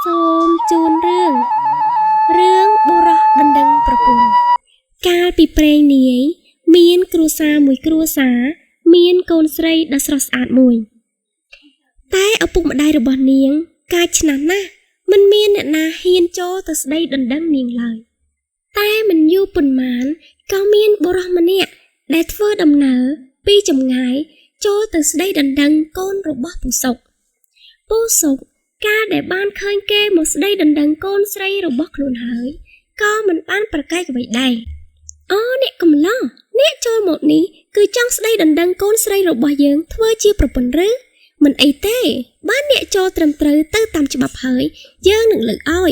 សូមជូនរឿងរឿងបុរសដណ្ដឹងប្រពន្ធកាលពីព្រេងនាយមានគ្រួសារមួយគ្រួសារមានកូនស្រីដ៏ស្រស់ស្អាតមួយតែឪពុកម្ដាយរបស់នាងកាចឆ្នះណាស់មិនមានអ្នកណាហ៊ានចូលទៅស្ដីដណ្ដឹងនាងឡើយតែមិនយូរប៉ុន្មានក៏មានបុរសម្នាក់ដែលធ្វើដំណើរពីចម្ងាយចូលទៅស្ដីដណ្ដឹងកូនរបស់ពូសុកពូសុកកាលដែលបានឃើញគេមកស្ដីដណ្ដឹងកូនស្រីរបស់ខ្លួនហើយក៏មិនបានប្រកែកអ្វីដែរអូអ្នកកំឡោះអ្នកចូលមកនេះគឺចង់ស្ដីដណ្ដឹងកូនស្រីរបស់យើងធ្វើជាប្រពន្ធឬមិនអីទេបានអ្នកចូលត្រឹមត្រូវទៅតាមច្បាប់ហើយយើងនឹងលើកឲ្យ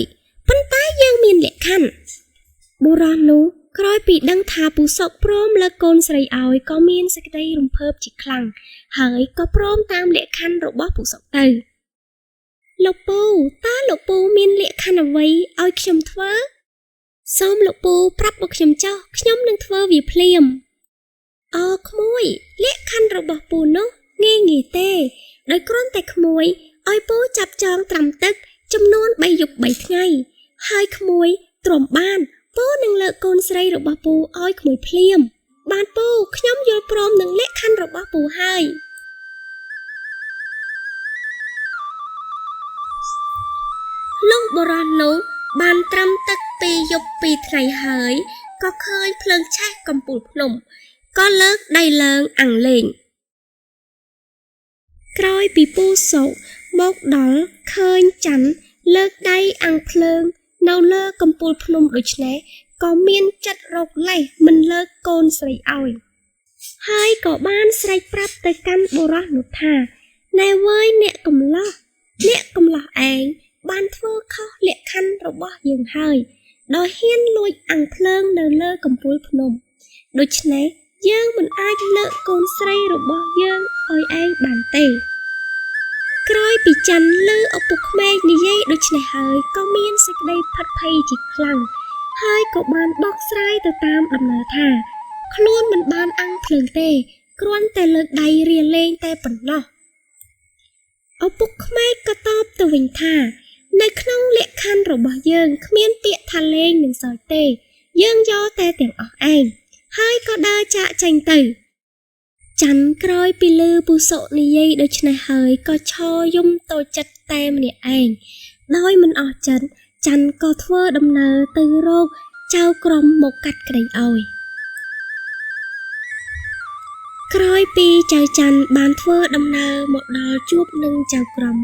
ប៉ុន្តែយើងមានលក្ខខណ្ឌបុរសនោះក្រោយពីដឹងថាពូសុកព្រមលើកកូនស្រីឲ្យក៏មានសេចក្តីរំភើបជាខ្លាំងហើយក៏ព្រមតាមលក្ខខណ្ឌរបស់ពូសុកទៅលោកពូតើលោកពូមានលក្ខខណ្ឌអ្វីឲ្យខ្ញុំធ្វើសូមលោកពូប្រាប់មកខ្ញុំចុះខ្ញុំនឹងធ្វើវាភ្លាមអូក្មួយលក្ខខណ្ឌរបស់ពូនោះងាយងាយទេដោយគ្រាន់តែក្មួយឲ្យពូចាប់ចងត្រាំទឹកចំនួន3យប់3ថ្ងៃហើយក្មួយទ្រាំបានពូនឹងលើកកូនស្រីរបស់ពូឲ្យក្មួយភ្លាមបានពូខ្ញុំយល់ព្រមនឹងលក្ខខណ្ឌរបស់ពូហើយលោកបុរសនោះបានត្រាំទឹកពីយប់ពីថ្ងៃហើយក៏ឃើញភ្លើងឆេះកំពូលភ្នំក៏លើកដៃឡើងអាំងលេងក្រោយពីពូសុកមកដល់ឃើញច័ន្ទលើកដៃអាំងភ្លើងនៅលើកំពូលភ្នំដូច្នេះក៏មានចិត្តរកលេសមិនលើកកូនស្រីឲ្យហើយក៏បានស្រែកប្រាប់ទៅកាន់បុរសនោះថាណែវើយអ្នកកំឡោះអ្នកកំឡោះឯងបានធ្វើខុសលក្ខខណ្ឌរបស់យើងហើយដោយហ៊ានលួចអាំងភ្លើងនៅលើកំពូលភ្នំដូច្នេះយើងមិនអាចលើកកូនស្រីរបស់យើងឲ្យឯងបានទេក្រោយពីច័ន្ទលើឪពុកក្មេកនិយាយដូច្នេះហើយក៏មានសេចក្តីផិតភ័យជាខ្លាំងហើយក៏បានបកស្រាយទៅតាមដំណើរថាខ្លួនមិនបានអាំងភ្លើងទេគ្រាន់តែលើកដៃរាលែងតែប៉ុណ្ណោះឪពុកក្មេកក៏តបទៅវិញថានៅក្នុងលក្ខខណ្ឌរបស់យើងគ្មានពាក្យថាលេងនិងសើចទេយើងយកតែទាំងអស់ឯងហើយក៏ដើរចាកចេញទៅច័ន្ទក្រោយពីលើពូសុនិយាយដូច្នេះហើយក៏ឈរយំតូចចិត្តតែម្នាក់ឯងដោយមិនអស់ចិត្តច័ន្ទក៏ធ្វើដំណើរទៅរកចៅក្រមមកកាត់ក្តីឲ្យក្រោយពីចៅច័ន្ទបានធ្វើដំណើរមកដល់ជួបនឹងចៅក្រម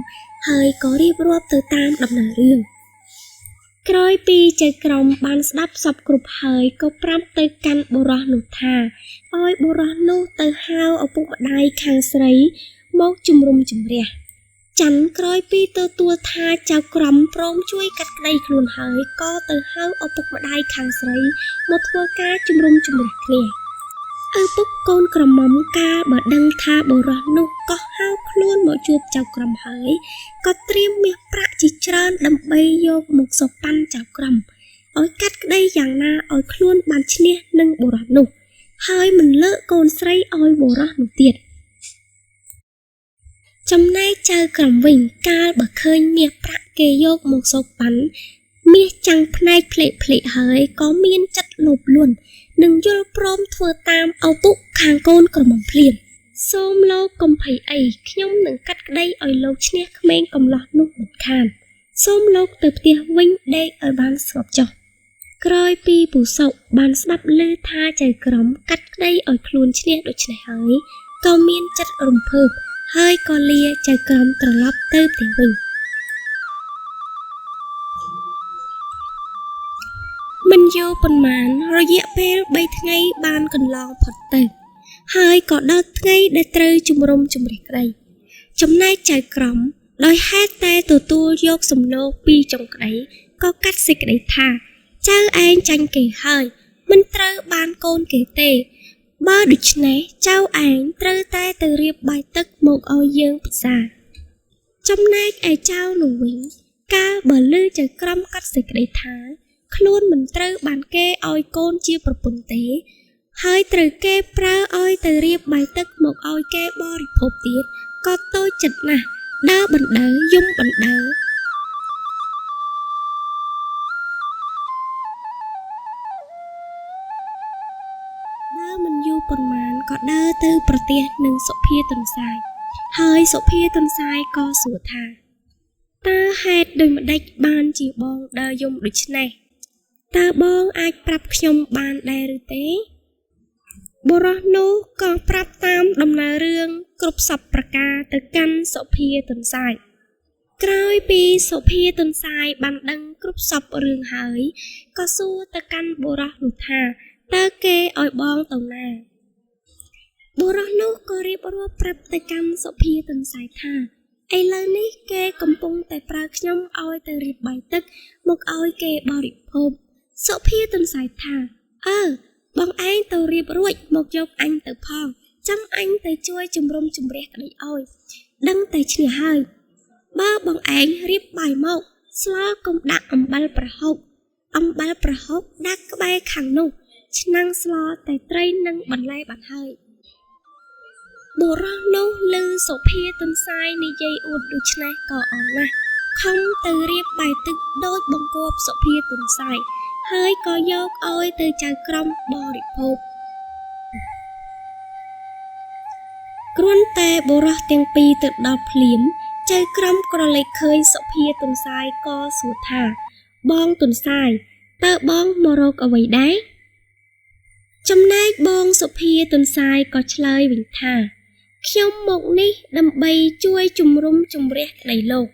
ហើយក៏រៀបរាប់ទៅតាមដំណើររឿងក្រោយពីចៅក្រមបានស្ដាប់សពគ្រប់ហើយក៏ប្រាប់ទៅកាន់បុរសនោះថាឲ្យបុរសនោះទៅហៅឪពុកម្ដាយខាងស្រីមកជំរុំជម្រះច័ន្ទក្រោយពីទទួលថាចៅក្រមព្រមជួយកាត់ក្តីខ្លួនហើយក៏ទៅហៅឪពុកម្ដាយខាងស្រីមកធ្វើការជំរុំជម្រះគ្នាឪពុកកូនក្រមុំកាលបើដឹងថាបុរសនោះក៏ហៅខ្លួនមកជួបចៅក្រមហើយក៏ត្រៀមមាសប្រាក់ជាច្រើនដើម្បីយកមកសូកប៉ាន់ចៅក្រមឲ្យកាត់ក្តីយ៉ាងណាឲ្យខ្លួនបានឈ្នះនឹងបុរសនោះហើយមិនលើកកូនស្រីឲ្យបុរសនោះទៀតចំណែកចៅក្រមវិញកាលបើឃើញមាសប្រាក់គេយកមកសូកប៉ាន់មាសចាំងភ្នែកភ្លេកភ្លេកហើយក៏មានចិត្តលោភលន់នឹងយល់ព្រមធ្វើតាមឪពុកខាងកូនក្រមុំភ្លាមសូមលោកកុំភ័យអីខ្ញុំនឹងកាត់ក្តីឲ្យលោកឈ្នះក្មេងកំឡោះនោះមិនខានសូមលោកទៅផ្ទះវិញដេកឲ្យបានស្ងប់ចុះក្រោយពីពូសុកបានស្ដាប់ឮថាចៅក្រមកាត់ក្តីឲ្យខ្លួនឈ្នះដូច្នេះហើយក៏មានចិត្តរំភើបហើយក៏លាចៅក្រមត្រឡប់ទៅផ្ទះវិញមិនយូរប៉ុន្មានរយៈពេល3ថ្ងៃបានកន្លងផុតទៅហើយក៏ដល់ថ្ងៃដែលត្រូវជំរុំជម្រះក្តីចំណែកចៅក្រមដោយហេតុតែទទួលយកសំណូកពីចុងក្តីក៏កាត់សេចក្តីថាចៅឯងចាញ់គេហើយមិនត្រូវបានកូនគេទេបើដូច្នេះចៅឯងត្រូវតែទៅរៀបបាយទឹកមកឲ្យយើងពិសាចំណែកឯចៅនោះវិញកាលបើឮចៅក្រមកាត់សេចក្តីថាខ្លួនមិនត្រូវបានគេឲ្យកូនជាប្រពន្ធទេហើយត្រូវគេប្រើឲ្យទៅរៀបបាយទឹកមកឲ្យគេបរិភោគទៀតក៏តូចចិត្តណាស់ដើរបណ្ដើយំបណ្ដើ ក៏ដើរទៅប្រទះនឹងសុភាទន្សាយ ហើយសុភាទន្សាយក៏សួរថា តើហេតុដូចម្តេចបានជាបងដើរយំដូច្នេះ តើបងអាចប្រាប់ខ្ញុំបានដែរឬទេ បុរសនោះក៏ប្រាប់តាមដំណើររឿងគ្រប់សព្វប្រការទៅកាន់សុភាទន្សាយ ក្រោយពីសុភាទន្សាយបានដឹងគ្រប់សព្វរឿងហើយ ក៏សួរទៅកាន់បុរសនោះថា តើគេឲ្យបងទៅណា បុរសនោះក៏រៀបរាប់ប្រាប់ទៅកាន់សុភាទន្សាយថា ឥឡូវនេះគេកំពុងតែប្រើខ្ញុំឲ្យទៅរៀបបាយទឹកមកឲ្យគេបរិភោគ សុភាទន្សាយថា អើបងឯងទៅរៀបរួចមកយកអញទៅផង ចាំអញទៅជួយជំរុំជម្រះក្តីឲ្យ ដឹងតែឈ្នះហើយ បើបងឯងរៀបបាយមក ស្លកុំដាក់អំបិលប្រហុក អំបិលប្រហុកដាក់ក្បែរខាងនោះ ឆ្នាំងស្លតែត្រីនិងបន្លែបានហើយ បុរសនោះឮសុភាទន្សាយនិយាយអួតដូច្នេះក៏អន់ណាស់ ខំទៅរៀបបាយទឹកដូចបង្គាប់សុភាទន្សាយ ហើយក៏យកឲ្យទៅចៅក្រមបរិភោគ គ្រាន់តែបុរសទាំងពីរទៅដល់ភ្លាម ចៅក្រមក្រឡេកឃើញសុភាទន្សាយក៏សួរថា បងទន្សាយ តើបងមករកអ្វីដែរ ចំណែកបងសុភាទន្សាយក៏ឆ្លើយវិញថា ខ្ញុំមកនេះដើម្បីជួយជំរុំជម្រះក្តីលោក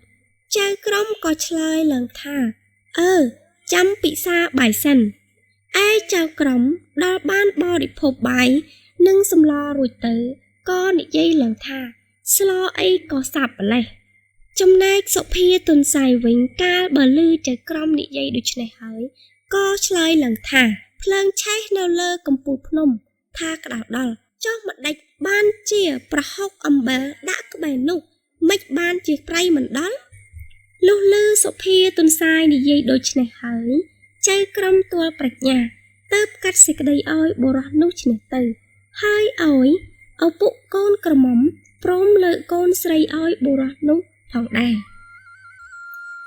ចៅក្រមក៏ឆ្លើយឡើងថា អើចាំពិសាបាយសិន ឯចៅក្រមដល់បានបរិភោគបាយនិងសម្លរួចទៅ ក៏និយាយឡើងថា ស្លអីក៏សាបម្លេះ ចំណែកសុភាទន្សាយវិញកាលបើឮចៅក្រមនិយាយដូច្នេះហើយ ក៏ឆ្លើយឡើងថា ភ្លើងឆេះនៅលើកំពូលភ្នំ ថាក្តៅដល់ ចុះម្តេចបានជាប្រហុកអំបិលដាក់ក្បែរនោះ ម៉េចបានជាប្រៃមិនដល់ លុះឮសុភាទន្សាយនិយាយដូច្នេះហើយ ចៅក្រមទួលប្រាជ្ញា ទើបកាត់សេចក្តីឲ្យបុរសនោះឈ្នះទៅ ហើយឲ្យឪពុកកូនក្រមុំព្រមលើកកូនស្រីឲ្យបុរសនោះផងដែរ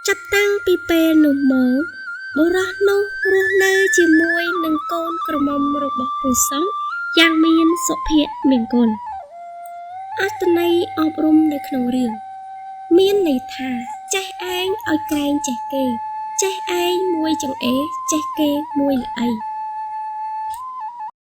ចាប់តាំងពីពេលនោះមក បុរសនោះរស់នៅជាមួយនឹងកូនក្រមុំរបស់ពូសង្ឃយ៉ាងមានសុភមង្គល អត្ថន័យអប់រំនៅក្នុងរឿង មានន័យថាចេះឯងឲ្យក្រែងចេះគេ ចេះឯងមួយចង្អេរចេះគេមួយល្អី